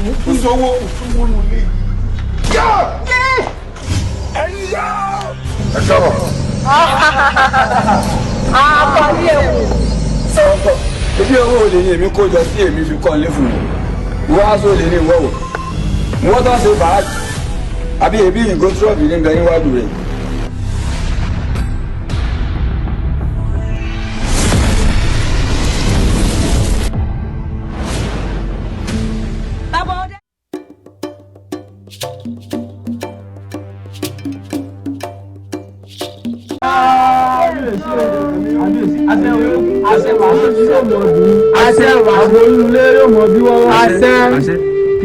Kò sówó kò sówó nù lé yìí. Ẹ̀yin yá. Ẹ káàbọ̀. Àkọ́lé ewu. Sọ̀kọ̀ ebi owó olè ni èmi kó jọ sí èmi fi kọ́ ilé fún mi. Wọ́n á sọ olè ní ìwọ́ wò. Wọ́n tó ń ṣe fàájì. Àbí ebi ìgò trọ́ọ̀bì ní bẹ níwájú rẹ̀.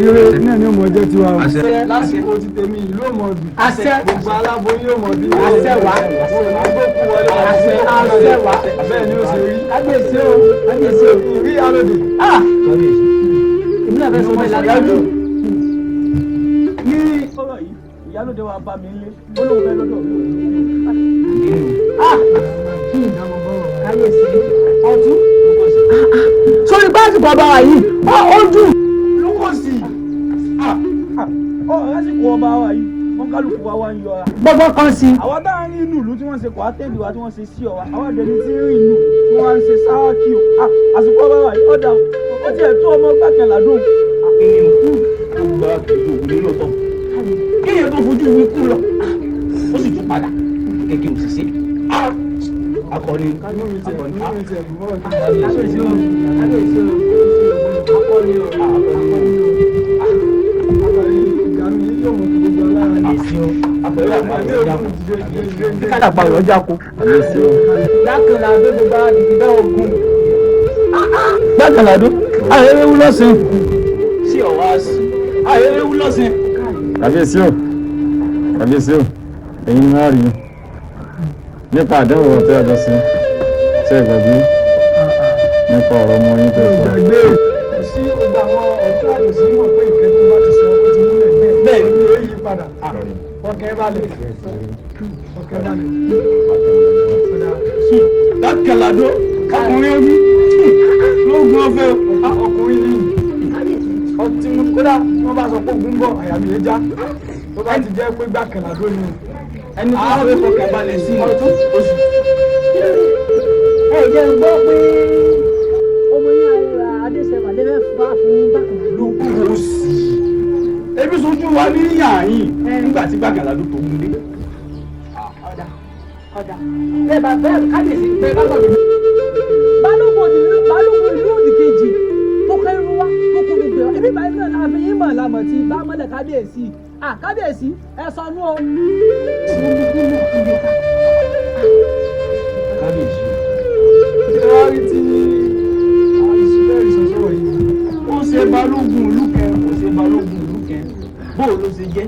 Ire náà ni ó mọ jẹ́ tiwa o. Lásìkò ti tèmi ìlú ò mọ dùn. Gbogbo aláboyún yóò mọ bí. Gbogbo wọlé. Bẹ́ẹ̀ ni ó ṣe rí. Kábíyèsí o, kábíyèsí o. Ìrí alóde. Èmi náà fẹ́ sọ bẹ́ẹ̀ lágbájú. Ní ọ̀rọ̀ yìí, ìyálóde wa bá mi lé, ó lóun fẹ́ lọ́dọ̀ mi. Kábíyèsí, ọ̀tún. Sórí pàṣípò ọba wa yìí, ó dùn. Lókòsì, lásìkò ọba wa yìí, wọ́n kálukú wa wá ń yọra. Gbọ́gbọ́ kan sí. Àwọn tá à ń rí inú ìlú tí wọ́n ṣe kọ́ àtẹ́lù wa tí wọ́n ṣe sí ọ̀wa, àwọn àdẹni tí ń rìn inú tí wọ́n ń ṣe sáàkì o. Àsìkò ọba wa yìí, ọ̀dà ó tiẹ̀ tó ọmọ gbàkànlá dùn. Kéèyàn tó fojú wí kú lọ, ó sì tún padà kékeré òṣìṣẹ́. Akọni akọni. Kábíyèsí o, kábíyèsí o, akọni o, akọni o. Kádàpá ọ̀rọ̀ jáko. Gbàkànlá dó gbogbo àdìgídá ogun. Gbàkànlá dó, àyẹ̀wò lọ́sìn. Sí ọ̀wá sí, àyẹ̀wò lọ́sìn. Kábíyèsí o, kábíyèsí o, ẹ̀yin ni wọ́n rí i nípa àdéhùn ọ̀tẹ́ ọjọ́ sí ṣe é gbàgbé nípa ọ̀rọ̀ ọmọ yín tẹ́ sọ. Kò sí gbogbo àwọn ọ̀tún àtòsí mọ̀ pé ìfẹ́ tó bá ti sọ ó ti múlẹ̀ bẹ́ẹ̀. Bẹ́ẹ̀ ni ó yí padà. Ọkẹ́ balẹ̀. Ọkẹ́ balẹ̀. Gbàkànlá dó, ọkùnrin omi lóògùn ọ̀fẹ́ o. Ọkùnrin ni ọtí mú kódà wọ́n bá sọ pé ogun ń bọ̀ àyà mi lè já. Tó bá ti jẹ́ pé Gbàkànlá dó ni ẹni tó wọ́n fẹ́ fọkàn balẹ̀ sí i. Ọ̀tún oṣù. Ẹ jẹ́ ń gbọ́ pé ọmọ yín Adéṣẹ́wà lè fẹ́ fà fún Gbàkànlá. Lókòsì. Ebi sojú wa ní yàyín nígbà tí Gbàkànlá ló tó mú dé. Ọ̀dà ọ̀dà bẹ́ẹ̀ bá bẹ́ẹ̀ kábíyèsí bẹ́ẹ̀ bá gbàgbé. Balógun ìlú òdì kejì tó kẹ́rù wá tó kú gbogbo ẹ̀. Ebi báyìí náà la fi yín mọ̀ lámọ̀ tí bá mọ́lẹ̀ kábíyèsí. Kábíyèsí ẹ sọnù o. Kábíyèsí. Ìwárí tí àìsùnfẹ́ ìsọ̀sọ̀rọ̀ yìí. Ó ṣe balógun ìlú kẹ, kò ṣe balógun ìlú kẹ, bóò ló ṣe jẹ́.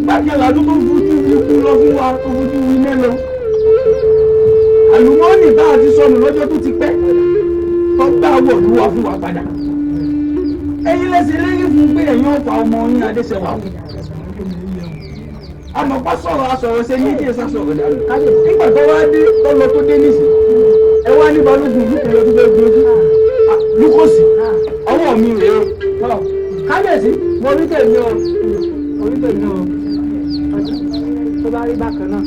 Gbàkànlá tó tó fojú ikú lọ fún wa, tó fojú iná lọ. Àlùmọ́ọ́nì bá a ti sọnù lọ́jọ́ tó ti pẹ́, tó gbà wọ̀lú wa fún wa padà. Ẹ̀yin lẹ́sìn lérí fún pé ẹ̀yin ọ̀fà ọmọ yín Adéṣẹ́wà fún. Àmọ̀pá sọ̀rọ̀ asọ̀rọ̀ ṣe ní díẹ̀ sásọ̀rọ̀ dànù. Nígbà tó wá dé tọ́lọ tó dé nísìn. Ẹ wá ní balógun ìlú kan lọ́dún fẹ́ gbójú. Lúkòsì, ọwọ́ mi rèé o. Kábíyèsí, mo rí tèmi o, mo rí tèmi o. Tó bá rí bákan náà.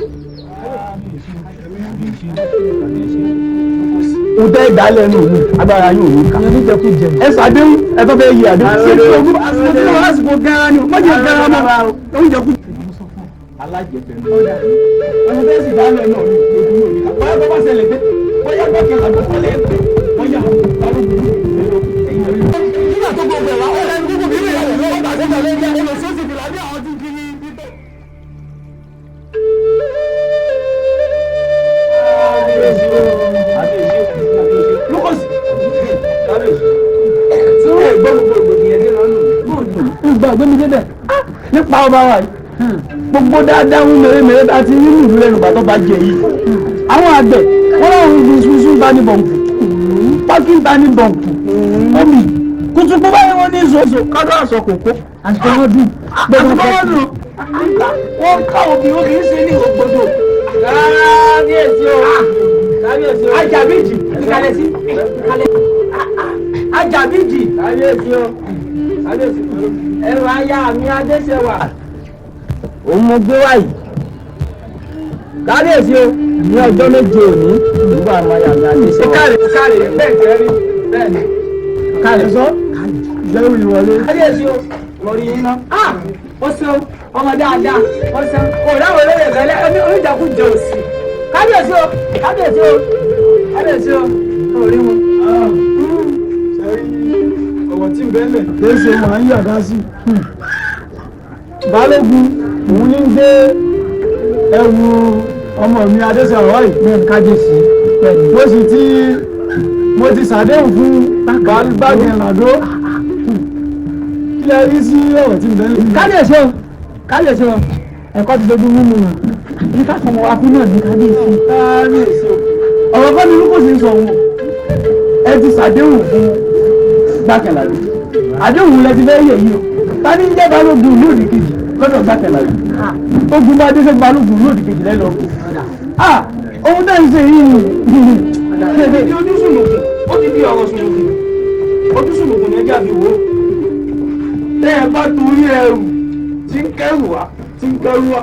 Mo tẹ́ ìdálẹ́ nù mí, agbára yóò ní ká. Ẹ ṣàdéhùn, ẹ tó fẹ́ yí àdéhùn. Ṣé kí ogún àsìkò tí wọ́n lásìkò gẹ́ra ni o? Má jẹ́ gẹ́ra mọ́. Oúnjẹ kú. Alájẹfẹ́ mi. Ọmọ tẹ́ sì dálẹ̀ náà ní ojú yóò ní ká. Bóyá tó bá ṣẹlẹ̀ pé bóyá Gbàkànlá tó kọ́lé ẹ̀ pé bóyá balógun ìlú ẹ̀yìn ẹ̀yìn. Nígbà tó gbogbo ẹ̀ wá, ó lẹ́nu gbogbo ìlú ìyàwó lọ́wọ́ gbàgbé olùsọ́sì fìlà bí àwọn tí ń kiri. Lókòsì. Kábíyèsí. Ẹ gbọ́ gbogbo ìgbòkìyàn ní lọ́nù. Gbogbo àgbẹ̀mí débẹ̀. Nípa ọba wa yìí. Gbogbo dáadáa ń mèremère bá ti nínú ìlú lẹ́nu bàtọ́ bá jẹ yìí. Àwọn àgbẹ̀ wọ́n láwọn ń gbin iṣu ń bá ní bọ̀ǹkù. Pákí ń bá ní bọ̀ǹkù. Omi kùtùkù báyìí wọ́n ní ìṣòṣò kádọ́ àṣọ kòkó. Àsìkò wọn dùn. Àsìkò wọn dùn. Wọ́n ká obì obì ń ṣe ní ògbódò. Kábíyèsí o, kábíyèsí o. Ajabiji, ìkàlẹ̀ sí, ìkàlẹ̀. Ajabiji. Kábíyèsí o. Ẹrù aya mi Adéṣẹwà. Òun mo gbé wáyìí. Kábíyèsí o, ní ọjọ́ méje òní, ìlú àwọn aya mi Adéṣẹwà. Káre káre bẹ́ẹ̀ tẹ́ rí bẹ́ẹ̀ ni. Káre sọ jẹ́rù ìwọlé. Kábíyèsí o, mo rí yín náà. Ah! Ó ṣeun, ọmọ dáadáa, ó ṣeun. Kò dáwọ̀ olóyè tẹ́lẹ̀, oníjàkújẹ òsì. Kábíyèsí o, kábíyèsí o, kábíyèsí o, mo rí wọn. Ọ̀rọ̀ tí ń bẹ́ẹ̀ lẹ̀. Kì í ṣe màá ń yàgá sí. Balógun òun ní ń gbé ẹrù ọmọ mi Adéṣẹwà yìí. Bẹ́ẹ̀ni kábíyèsí. Mo sì ti mo ti ṣàdéhùn fún Bákẹ́ńládó. Kí lẹ rí sí ọ̀rọ̀ tí ń bẹ́ẹ̀ lẹ̀. Kábíyèsí o, kábíyèsí o, ẹ̀kọ́ ti dojú mímu nù. Ní ká sọmọ wa fún náà ní kábíyèsí. Kábíyèsí o. Ọ̀rọ̀ kan ní Lúkòsì ń sọ wọn. Ẹ ti ṣàdéhùn fún Bákẹ́ńládó. Àdéhùn lẹ ti fẹ́ yẹ̀ yìí o. Ta ni ń jẹ́ Balógun ìlú òdì kejì lọ́dọ̀ Bákẹ́ńládó? Ogun bá dé sẹ́ Balógun ìlú òdì kejì lẹ́lọ́. Ah! Ohun náà ń ṣe yìí ni. Ṣé ojú sùnùkùn ó ti di ọ̀rọ̀ sùnùkùn ojú sùnùkùn ní ẹjẹ́ àfi wò ó. Tẹ́ ẹ bá torí ẹrù tí ń kẹ́rù wá tí ń kẹ́rù wá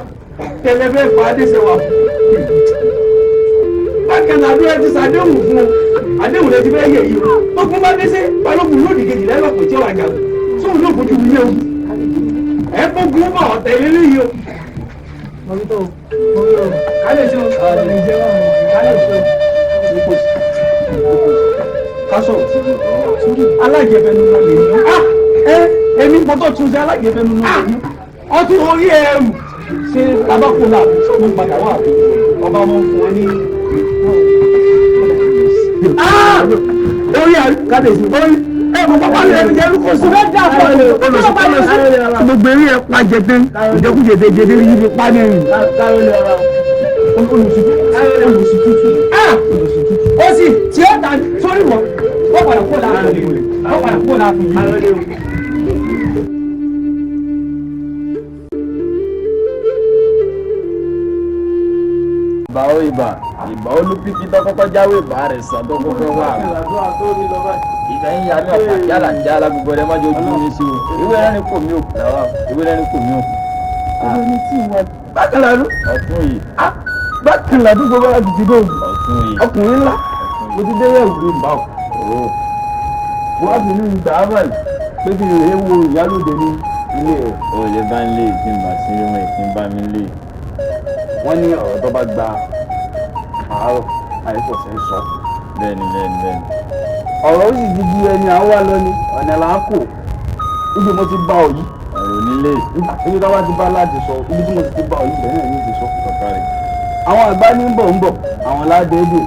tẹ́lẹ̀ fẹ́ fà á déṣe wá. Bákẹ́ńládó ẹ ti ṣàdéhùn fún o àdéhùn lẹ ti fẹ́ yẹ̀ yìí o. Ogun bá dé sí Balógun lódì kejì lẹ́lọ́pẹ̀ tí ó wà jagun sóun ló fojú wíyé o. Ẹ fógun bọ̀ ọ̀tẹ̀ lélẹ́yìí o. Mo rí tó o, mo rí o. Kábíyèsí o, kábíyèsí o. Kásọ̀ alájẹbẹnu lọ lè ní. Ẹ èmi mọ́tò tún sí alájẹbẹnu lọ lè ní. Ọtún orí ẹrù ṣe tabako là mo padà wà bí ọba wọn fún ẹ ní. Orí àrí kábíyèsí orí ẹ mọ pápá lè ẹni jẹ lúkọ sí. Gbogbo eré ẹ pa jẹdẹ ìjẹkújẹdẹ jẹdẹ yìí fi pa ní ẹ̀yìn. Olùsí tútù. Ó sì tí ó ta sórí wọn, wọ́n padà kó láàfin wọ́n padà kó láàfin yìí. Ìbà ó ìbà ìbà olúpíkí tó kọ́kọ́ jáwé ìbà rẹ̀ sàn tó kọ́kọ́ wà. Ìbà ń yà mí ọ̀pá jálà ń jálá gbogbo rẹ̀ mọ́jọ́ ojú mi sí o. Ìwé rẹ̀ ní kò mí ò làwà ìwé rẹ̀ ní kò mí ò. Bákẹ́ńládó Ọ̀tún yìí Bákẹ́ńládó gbogbo ara ti ti dóògùn. ọ̀tún yìí. Ọkùnrin ńlá mo ti dé yẹ̀wù rí bá o. Ó Wọ́n á fi ní ìgbà ábàlì pé kí n lè wo ìyálòde ní ilé rẹ̀. ò lè bá ń lé ìpín bá sí wọn ìpín bá mi lé. Wọ́n ní ọ̀rọ̀ tó bá gba àárọ̀ àìfọ̀sẹ̀ ń sọ. Bẹ́ẹ̀ni bẹ́ẹ̀ni bẹ́ẹ̀ni. Ọ̀rọ̀ ó sì di bí ẹni à ń wá lọ ni ọ̀nà là ń kò. Ibi mo ti bá ọ yìí. Ọ̀rọ̀ onílé Ibi tó bá ti bá láti sọ, ibi tí mo ti bá ọ yìí bẹ́ẹ̀ náà ní ti sọ. ọ̀pá rẹ̀. Àwọn àgbá ní ń bọ̀ ń bọ̀, àwọn ládéédè.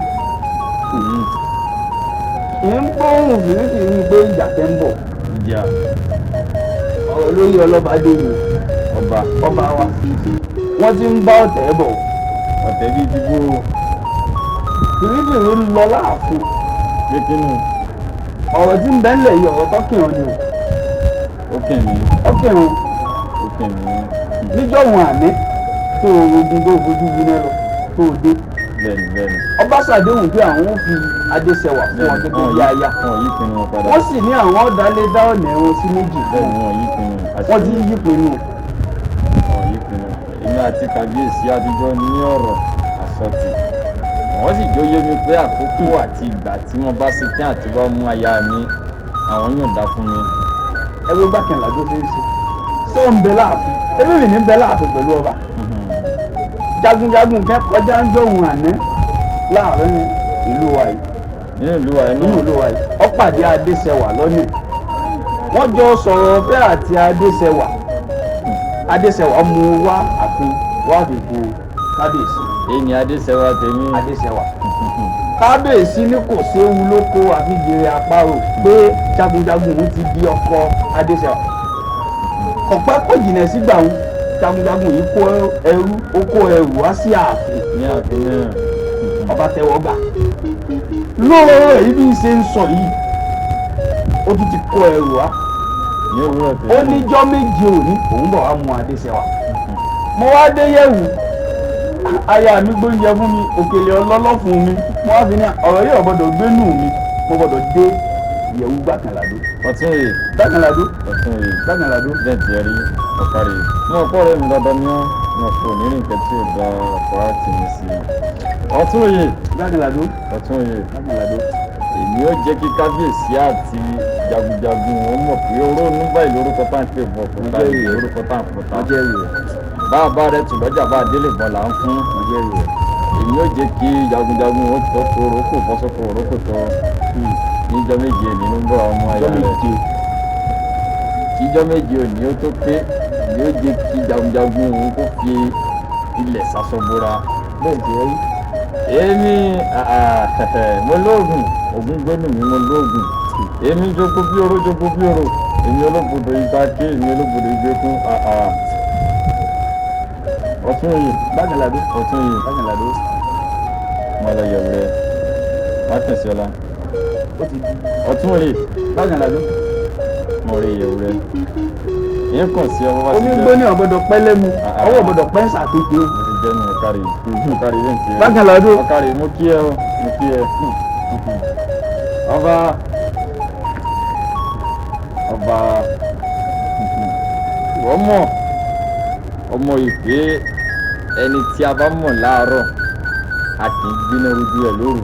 Ì ń gbóhùn fìrífìrí pé ìjà tẹ́ ń bọ̀. Ìjà Ọ̀rọ̀ lórí ọlọ́ba dé ni ọba ọba wa. Wọ́n ti ń bá ọ̀tẹ̀ bọ̀. ọ̀tẹ̀ bíi ti bó o. Fìrífìrí ń lọ láàfin. Pé kínú Ọ̀rọ̀ tí ń bẹ ńlẹ̀ yìí ọ̀rọ̀ tọ́kìrán ni o. ó kàn mí Ọkìrán ó kàn mí. níjọ́hun àná tó o rogun tó o fojú winá lọ tó o dé. Bẹ́ẹ̀ni bẹ́ẹ̀ni. Ọba ṣàdéhùn pé àwọn ò fi Adéṣẹwà fún wọn gẹ́gẹ́ bí aya. Wọn yí pinnu wọn padà. Wọ́n sì ní àwọn ọ̀dàlé dá ọ̀nà ẹ̀wọ̀n sí méjì fún Bẹ́ẹ̀ni wọn. wọn yí pinnu. Wọ́n ti yí pinnu. Wọn yí pinnu. Èmi àti kábíyèsí àtijọ́ ní ọ̀rọ̀ àsọtì. Wọ́n sì jó yé mi pé àkókò àti ìgbà tí wọ́n bá ṣe tán àti wá mú aya mi àwọn yọ̀ǹda fún mi. Ẹ wo Bákẹ́ńládó ṣe ń ṣe. Ṣé ó ń bẹ láàfin? Ebí mi ní bẹ láàfin pẹ̀lú ọba. Jagunjagun kẹ́ kọjá ń jọ̀hún àná láàrin ìlú wa yìí. Nínú ìlú wa inú Nínú ìlú wa yìí. Ó pàdé Adéṣẹwà lọ́nà. Wọ́n jọ sọ̀rọ̀ ọ̀fẹ́ àti Adéṣẹwà. Adéṣẹwà mú wá àfin wá fi fún kábíyèsí. Èyí Adéṣẹwà tèmi. Adéṣẹwà. Kábíyèsí ní kò séwu lóko àfijèrè àparò pé jagunjagun òun ti di ọkọ Adéṣẹwà. Kọ̀pẹ́ kò jìnà sígbà òun jagunjagun yìí kó ẹrú ó kó ẹrù wá sí ààfin. Ní ààfin náà. Ọba tẹ́wọ́ gbà. Lóòrò èyí bí ń ṣe ń sọ yìí ó tún ti kó ẹrù wá. Ní òwúrọ̀ tèmi. Ó níjọ́ méje òní òun bọ̀ wá mú Adéṣẹwà. Mo wá dé yẹ̀wù aya mi gbóúnjẹ fún mi òkèlè ọlọ́lọ́ fún mi mo wá fi ní ọ̀rọ̀ yìí ò gbọ́dọ̀ gbénú mi mo gbọ́dọ̀ dé Ìyẹ̀wù gbàkànládó. Ọ̀tún yìí. Gbàkànládó. Ọ̀tún yìí. Gbàkànládó. Bẹ́ẹ̀ tiẹ̀ rí ọ̀kárí. Mo kọ́ ọ̀rẹ́ mi dandan ní ọ́. Mo kò ní rìn nǹkan tí ò da ọ̀pọ̀ àti mi sí i. Ọ̀tún yìí. Gbàkànládó. Ọ̀tún yìí. Gbàkànládó. Èmi ó jẹ́ kí kábíyèsí àti jagunjagun wọn mọ̀ pé oró nígbà ìlú orúkọ tá à ń pè bọ̀ kó tá ìlú orúkọ tá à ń pọ̀ tá. Bá a bá rẹ tù lọ́jà bá a délé bọ̀ là ń fún. Èmi ó jẹ́ kí jagunjagun wọn tọ́ kó orókò bọ́ sóko orókò tọ́. Níjọ́ méje nínú ń bọ̀ ọmọ aya rẹ̀. Kíjọ́ méje òní ó tó pé èmi ó jẹ́ kí jagunjagun òun kó fi ilẹ̀ sasọ bora. Bẹ́ẹ̀ tiẹ̀ rí. Èmi mo lóògùn ògùn gbẹ́nu mi mo lóògùn. Èmi jogbo bí oró jogbo bí oró. Èmi olóbodò igba ké èmi olóbodò igbe kún. Ọ̀tún yìí. Gbàkànládó. Ọ̀tún yìí. Gbàkànládó. Mo lọ yẹ̀wò rẹ̀. Má tẹ̀sí ọlá. Ó ti di. Ọ̀tún yìí. Gbàkànládó. Mo rí ìyẹ̀wò rẹ̀. Ìyẹn kàn sí ọwọ́ bá ti Omi jẹ́. gbóná ọ̀gbọ́dọ̀ pẹ́ lẹ́nu, ọwọ́ ọ̀gbọ́dọ̀ pẹ́ ń sàkéké. Mo ti jẹ́ nu ọ̀kárì. Ọ̀kárì yẹn ti. Gbàkànládó. Ọ̀kárì mo kí ẹ o. Mo kí ẹ. Ọba. Ọba. Wọ́n mọ̀. Ọmọ ìpè ẹni tí a bá mọ̀ láàárọ̀ a kì í gbiná ojú ẹ̀ lóru.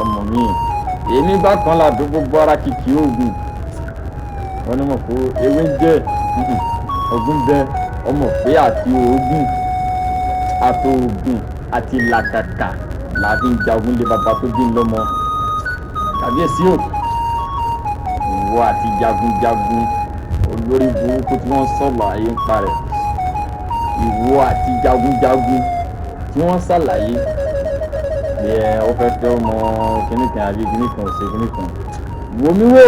Ọmọ mi èmi bá kan là dó gbogbo ara kìkì oògùn. Wọ́n ní mọ̀ pé ewé ń jẹ́ oògùn bẹ ọmọ pé àti oògùn àti oògùn àti làkàkà là fi ń jagun lé bàbá tó bí lọ́mọ. Kàbíyèsí o, ìwọ àti jagunjagun olórí burúkú tí wọ́n sọ̀rọ̀ ayé ń parẹ́. Ìwọ àti jagunjagun tí wọ́n ṣàlàyé bí ẹ ó fẹ́ fẹ́ ọmọ kinní kan àbí kinní kan ò ṣe kinní kan. Wò mí wò,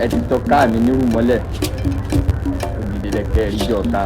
ẹ ti tọ́ ká mi nírú mọ́lẹ̀, ó di dandan kẹ́ ẹ rí jọ ká.